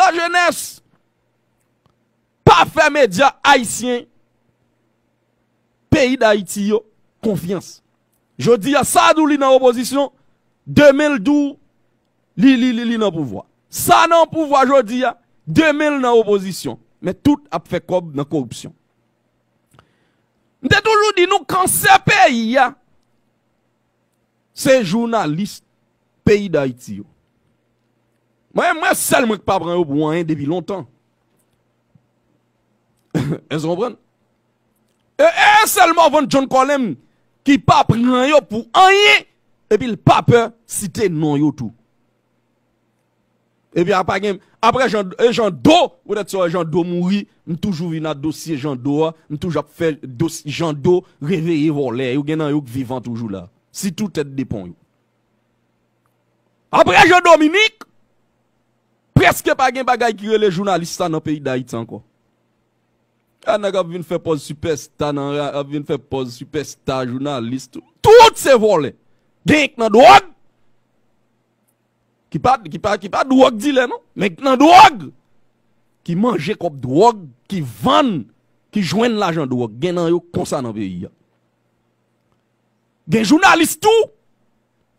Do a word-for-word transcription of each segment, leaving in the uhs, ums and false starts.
Lajenès, pa fè medya ayisyen peyi Dayiti yo konfyans. Jodi a, Saad ou li nan opozisyon, demen l tou, li, li, li, li nan pouvwa. Sa nan pouvwa jodi a, demen l nan opozisyon. Men tout ap fè kòb nan koripsyon. M te toujou di nou kansè peyi a, se jounalis peyi Dayiti yo. Mwen, mwen sèl mwen k pa pran yo pou anyen depi lontan. Èske w konprann? E, e sèl Morvan John Colem ki pa pran yo pou anyen, epi l pa pè site non yo tou. Epi apa gen, apre Jan, e Jan Do, poutèt sa Jan Do mouri, m toujou vin a dosye Jan Do a, m toujou ap fè dosye Jan Do reveye vòlè, yo gen nan yo k vivan toujou la. Sitou tèt de pon yo. Apre Jan Dominik, prèske pa gen bagay ki rele jounalis sa nan peyi Dayiti ankò. A nèg ap vin fè pòz sipèsta nan ra-, ap vin fè pòz sipèsta, jounalis, tout, tout se vòlè. Gen k nan dwòg, ki pa, ki pa, ki pa dwòg dilè non, men k nan dwòg, ki manje kòb dwòg, ki vann, ki jwenn lajan dwòg. Gen nan yo konsa nan peyi a. Gen jounalis tou,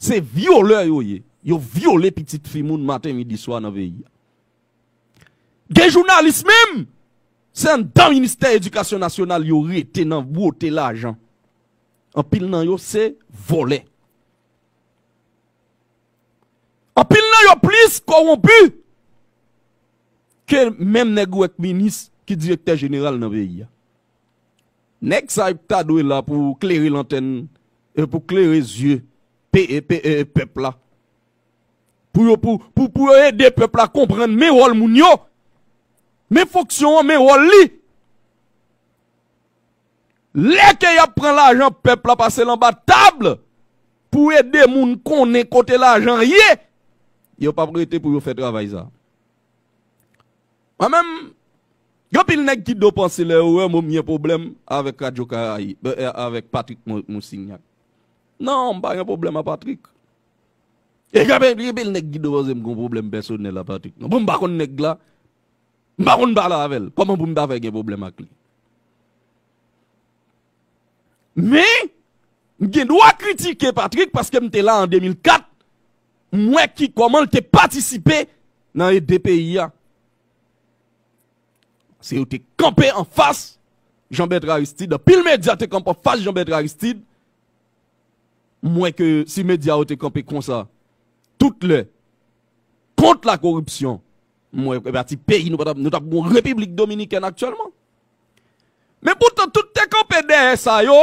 se vyolè yo ye. Yo vyole pitit fi moun maten, midi, swa nan peyi a. Gen jounalis menm, se anndan ministè edikasyon nasyonal yo rete nan bwote lajan. Anpil nan yo se vòlè. Anpil nan yo plis kowonpi ke menm nèg ou wè k minis ki direktè jeneral nan peyi a. Nèg sa yo ta dwe la pou klere lantèn, e pou klere zye pe-, e pe-, e pèp la. Pou yo, pou, pou, pou yo ede pèp la konprann men wòl moun yo, men fonksyon an, men wòl li. Lè ke y ap pran lajan pèp la pase l anba tab pou ede moun konnen kote lajan ye, yo p ap rete pou yo fè travay sa. Mwen menm, gen anpil nèg ki do panse lè yo wè mwen m gen pwoblèm avèk Radyo Karayib, e, e, avèk Patrick Mo-, Moussignac. Non, m pa gen pwoblèm a Patrick. E gen anpil, gen anpil nèg ki do panse m gen pwoblèm pèsonèl a Patrick. Non, bon, m pa konn nèg la. M pa konn pale avè l. Kòman pou m ta fè gen pwoblèm ak li? Men, m gen dwa kritike Patrick paske m te la an de mil kat. M wè ki kòman l te patisipe nan ede peyi a. Se yo te kanpe anfas Jean Bertrand Aristide. Anpil medya te kanpe anfas Jean Bertrand Aristide. M wè ke si medya yo te kanpe konsa, tout lè, kont la koripsyon, m wè, e pati peyi nou pa t ap, nou t ap gon Repiblik Dominikèn aktyèlman. Men poutan, tout te kanpe dèyè sa yo,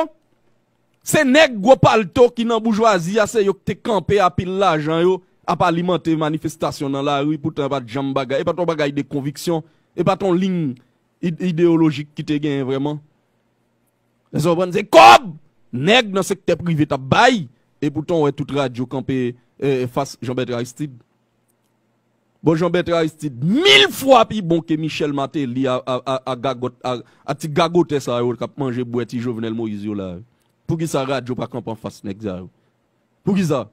se nèg gwo palto ki nan boujwazi a, se yo k te kanpe a pil lajan yo, ap alimante manifestasyon nan lari, poutan e pa t janm bagay, e pa t yon bagay de konviksyon, e pa t yon liy id-, ideyolojik ki te genyen vrèman. Èske w konprann? Se kòb nèg nan sektè prive t ap bay, e poutan w wè tout radyo kanpe, e, fas Jean Bertrand Aristide. Bon, Jean Bertrand Aristide, mil fwa pi bon ke Michel Martelly a, a, a, a gagòt, a, a ti gagotè sa yo k ap manje bwè ti Jovenel Moïse yo la. Poukisa radyo pa kanpe anfas nèg sa yo? Poukisa?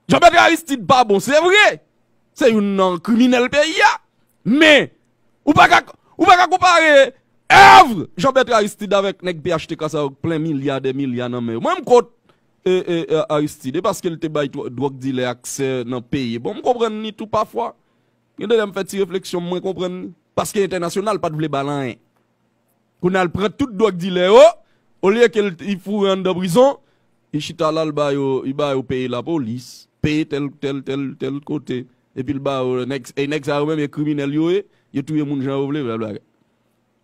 Jean Bertrand Aristide pa bon, se vre. Se youn nan kriminèl peyi a. Men, ou pa ka, ou pa ka konpare èv Jean Bertrand Aristide avèk nèg P H T K sa yo k plen milya dè milya nan men yo. Mwen, m kont, e, e, e, Aristide, e paske l te bay dwòg dilè aksè nan peyi. Bon, m konprann li tou pafwa. Gen de lè m fè ti refleksyon, mwen konprann li. Paske entènasyonal pa t vle ba l anyen. Kounye a l pran tout dwòg dilè yo, olye ke l, li foure anndan prizon, li chita la, l ba yo, li ba yo peye lapolis, peye tèl, tèl, tèl, tèl kote. Epi l ba yo, nèg, e nèg sa yo menm, e kriminèl yo ye, yo touye moun jan yo vle, blablabla.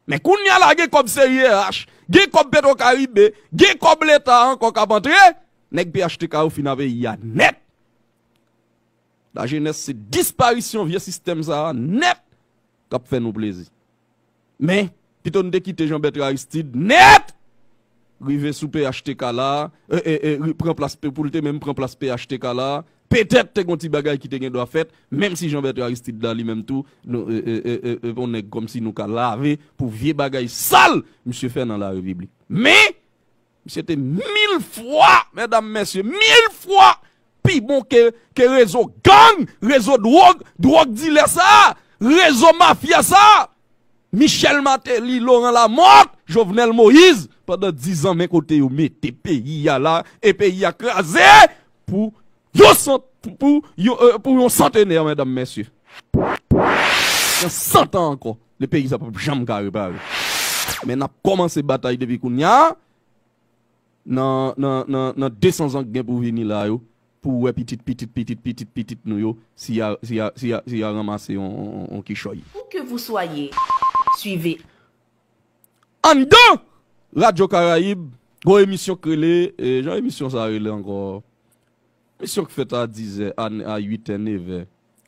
Men kounye a la, gen kòb seri E H, gen kòb Petro Caribe, gen kòb Leta ankò k ap antre, nèg P H T K yo fin a peyi a nèt. Lajenès, se disparisyon vye sistèm sa a nèt k ap fè nou plezi. Men, pito n te kite Jean Bertrand Aristide nèt rive sou P H T K la, e, e, e, ri-, pran plas, pou l te menm pran plas P H T K la, petèt te gen yon ti bagay ki te gen dwa fèt, menm si Jean Bertrand Aristide la li menm tou, nou, e, e, e, e, e, yon nèg kòmsi nou ka lave pou vye bagay sal misye fè nan larepiblik. Men, misye te mil fwa, medam, mesye, mil fwa pi bon ke, ke rezo gang, rezo dwòg, dwòg dilè sa, rezo mafya sa. Michel Martelly, Laurent Lamothe, Jovenel Moïse, pandan diz an, men kote yo mete peyi a la, e peyi a kraze pou yon sant, pou, pou yon, euh, pou yon santenè, medam, mesye. Nan san tan ankò, le peyi sa p ap janm ka repare. Men n ap kòmanse batay depi kounye a, nan, nan, nan, nan de san zan k gen pou vini la yo, pou wè pitit, pitit, pitit, pitit, pitit nou yo, si y a, si y a, si y a, si y a ranmase yon, yon, yon kichòy. Où que vous soyez, suivez. Anndan Radyo Karayib, gon emisyon k rele, e, jan emisyon sa rele ankò? Emisyon k fèt a diz è, a, a uit è, nèf è.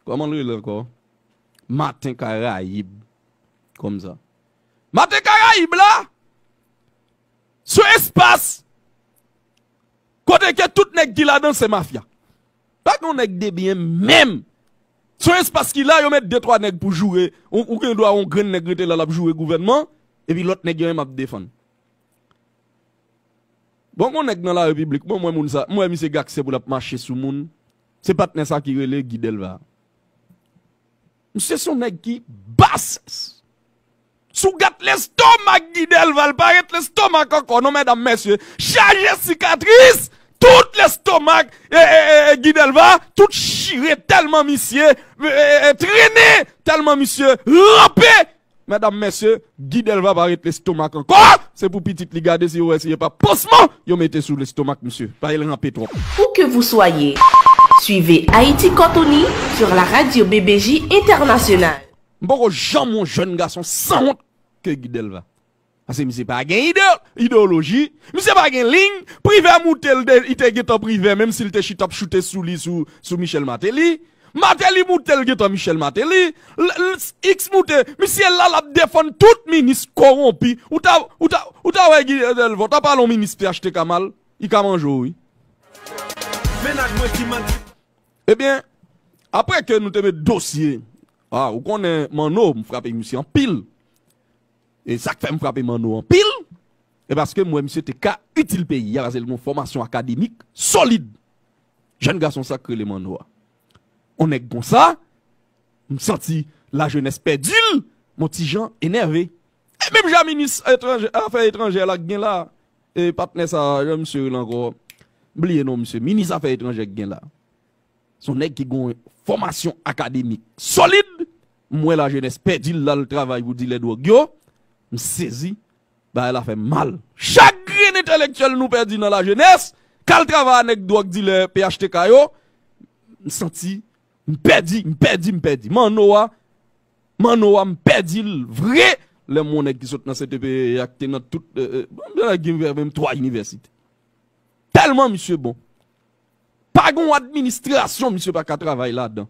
Kòman l rele ankò? Maten Karayib. Kòmsa. Maten Karayib la, se yon espas kote ke tout nèg ki ladan se mafya. Pa gen yon nèg de byen menm. Se yon espas ki la, yo met de twa nèg pou joure. Ou, ou gen dwa yon grenn nèg rete la, l ap joure gouvènman, epi lòt nèg yo menm ap defann. Bon, gon nèg nan la repiblik, bon, mwen moun sa, mwen misye gen aksè pou l ap mache sou moun. Se patnè sa ki rele Guy Delva. Misye se yon nèg ki basès. Si w gad lestomak Guy Delva, l pa ret lestomak ankò, non, medam, mesye. Chaje sikatris, tout lestomak, e, e, e, e, Guy Delva, tout chire tèlman misye, e, e, e, trennen, tèlman misye ranpe. Medam, mesye, Guy Delva pa ret lestomak ankò. Se pou pitit li gade si yo wè si e pa pansman yo mete sou lestomak misye. Paske l ranpe twòp. Où que vous soyez, suivez Haïti Cortoni sur la radio B B J Internationale. M poko janm wè yon jèn gason sanwont ke Guy Delva. Paske misye pa gen ide, ideyoloji, misye pa gen liy, Privè moute l, de, li te gentan Privè, menm si l te chita ap choute sou li, sou, sou Michel Martelly. Martelly moute l gentan Michel Martelly. L, l, X moute, misye la l ap defann tout minis kowonpi. Ou ta, ou ta, ou ta wè Guy Delva, w ta pale yon minis P H T K mal, li ka manje w, wi. Mennaj mwen di manti. Ebyen, apre ke nou te met dosye, a, ou konnen Manno, m frape misye anpil. E sa k fè m frape Manno anpil, e paske m wè misye te ka itil peyi a, paske l gen yon fòmasyon akademik solid. Jèn gason sa k rele Manno a. On nèg konsa, m santi lajenès pèdi l, m on ti jan enève. E menm jan minis etranjè, afè etranjè la k gen la, e patnè sa, jan misye rele ankò, m bliye non misye, minis afè etranjè k gen la. Se yon nèg ki gen yon fòmasyon akademik solid. M wè lajenès pèdi l, l al travay pou dilè dwòg yo. M sezi. Bagay la fè m mal. Chak grenn entelektyèl nou pèdi nan lajenès, k al travay a nèg dwòg dilè P H T K yo, m santi m pèdi, m pèdi, m pèdi. Manno a, Manno a, m pèdi l vre. Lè m wè yon nèg ki sot nan C T P E a, k te nan tout, e, e, bon, nèg ki fè menm twa inivèsite. Tèlman misye bon. Pa gen yon administrasyon misye pa ka travay ladan.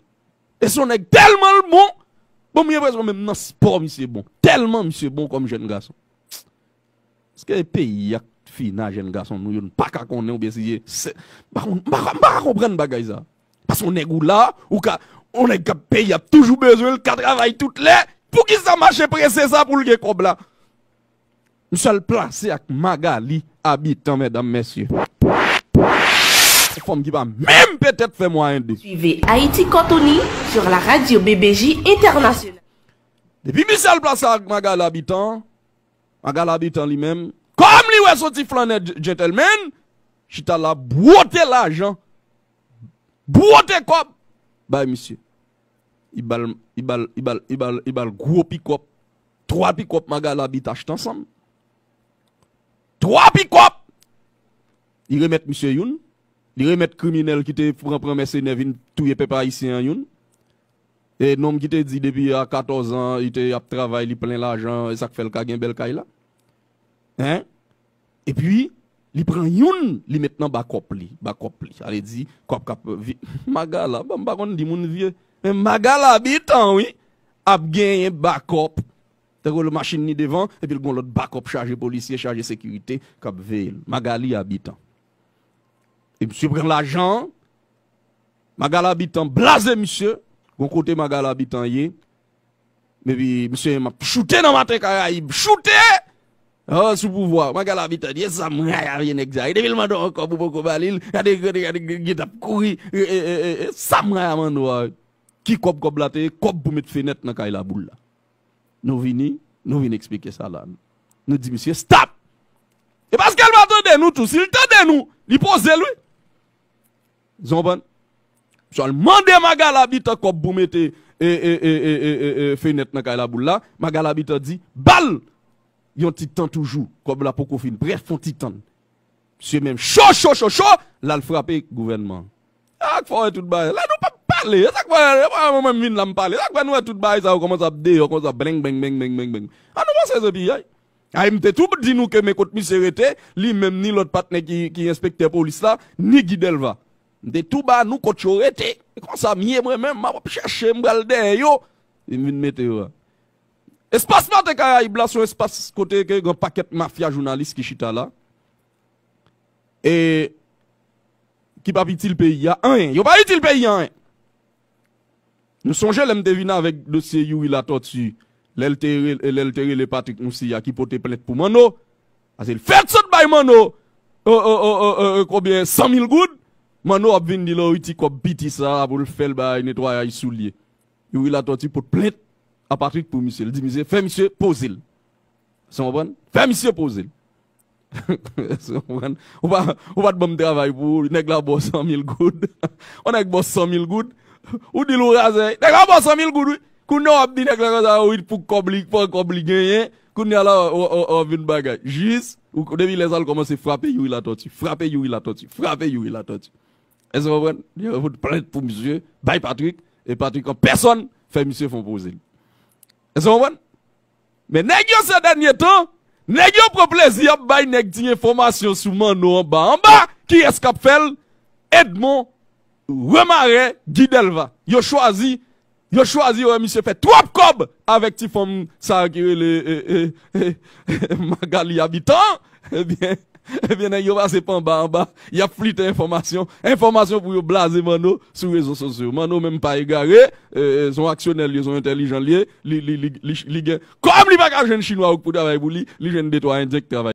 E se yon nèg tèlman l bon, bon, m gen enpresyon menm nan spò misye bon. Tèlman misye bon kòm jèn gason. Èske peyi a k fini a jèn gason nou yo, n pa ka konnen oubyen si se, se, m pa konn, m pa, m pa ka konprann bagay sa. Paske yon nèg ou la, ou ka, yon nèg k ap peyi ap toujou bezwen l, ka travay tout lè. Poukisa mache prese sa pou l gen kòb la? Misye al plase ak Magali Abitan, medam, mesye. Yon fanm ki pa menm petèt fè mwayen de. Suivez Haïti Cortoni sur la radio B B J Internationale. Depi misye al plase ak Magali Abitan, Magali Abitan li menm, kòm li wè se yon ti flannè dj-, gentleman, chita la bwote lajan, bwote kòb bay misye. Li ba l, li ba l, li ba l, li ba l, li ba l gwo pikòp. Twa pikòp Magali Abitan achte ansanm. Twa pikòp! Li remèt misye youn. Li remèt kriminèl ki te pran, pran mèsenè vin touye pèp ayisyen an youn. E nonm ki te di depi a katòz an, li te ap travay, li plen lajan, e sa k fè l ka gen bèl kay la. Hein? Epi, li pran youn, li met nan bakòp li, bakòp li. Sa vle di, kòb k ap vi-, Magala, bon, m pa konn di moun vye. Men Magala Abitan, wi, ap genyen bakòp. Tankou machin li devan, epi l gon lòt bakòp chaje polisye, chaje sekirite k ap veye l. Magali Abitan. E misye pran lajan an, Magala Abitan blaze misye. Gon kote Magala Abitan ye. Epi misye menm ap choute nan Maten Karayib. Choute! Oh, sou pouvwa, Magal Abitan, ye sa m ray a vye nèg sa. E depi l mande yon kòb ou poko ba li l, gade, gade, gade, gade, gade, ap kouri, e, e, e, e, e, sa m ray a Manno a. Ki kòb, kòb la te ye? Kòb pou met fenèt nan kay Laboul la. Nou vini, nou vin eksplike sa la. Nou di misye, stop! E paske l pa tande nou tou. Si l tande nou, li poze l, wi. Zon ban. Misye al mande Magal Abitan kòb pou mete e, e, e, e, e, e, e, fenèt nan kay Laboul la. Magal Abitan di, ba l yon ti tan toujou. Kòb la poko fin prè, fè yon ti tann. Misye menm cho, cho, cho, cho, l al frape gouvènman. Sa k fè w wè tout bagay. La nou p ap pale. Sa k fè, e pa mwen menm vin la m pale. Sa k fè nou wè tout bagay sa yo kòmanse ap deyò konsa, bleng, beng, beng, beng, beng, beng. An nou panse se piyay. A, m te tou di nou ke men kot misye rete, li menm ni lòt patnè ki, ki enspektè polis la, ni Guy Delva. M te tou ba nou kot yo rete. E konsa m ye mwen menm, m ap chèche, m pral dèyè yo. E m vin mete yo a. Espas Maten Karayib la se yon espas kote ke gen pakèt mafya jounalis ki chita la. E ki p ap itil peyi a anyen. Yo pa itil peyi a anyen. Nou sonje lè m te vin avèk dosye Youri Latortue, lè l te re-, lè l te rele Patrick Moussiya ki pote plent pou Manno. Paske l fèk sot bay Manno, o, o, o, o, o, o, konbyen, san mil goud. Manno ap vin di l, o, wi, ti kòb piti sa a pou l fè l bay netwayaj soulye. Youri Latortue pot plent a Patrick pou misye. L di misye, fè misye poze l. Sa w konprann? Fè misye poze l. Sa w konprann? Ou pa, ou pa t ban m travay pou ou, nèg la ba w san mil goud. Yon nèg ba w san mil goud, ou di l ou razè. Nèg la ba w san mil goud, wi. Kounye a w ap di nèg la konsa, wi, pou kòb li, pou kòb li genyen. Kounye a la, w, w, w vin bagay. Jis, ou, depi lè sa, l kòmanse frape Youri Latortue, frape Youri Latortue, frape Youri Latortue. Èske w konprann? Yo fout plent pou misye, bay Patrick, e Patrick an pèsòn fè misye fè yon poze l. Èske w konprann? Men nèg yo se dènye tan, nèg yo pran plezi ap bay nèg ti enfòmasyon sou Manno anba anba, kiyès k ap fè l? Edmond Remarè, Guy Delva. Yo chwazi, yo chwazi, yo wè misye fè twòp kòb avèk ti fanm sa a ki rele, e, e, e, Magali Abitan. Ebyen, ebyen, nèg yo pase pa anba anba, y ap flite enfòmasyon, enfòmasyon pou yo blaze Manno sou rezo sosyo. Manno menm pa egare, e, e, se yon aksyonè l ye, se yon entèlijan l ye, li, li, li, li, li gen, kòm li pa ka jwenn chinwa pou travay pou li, li jwenn de twa endyen k travay.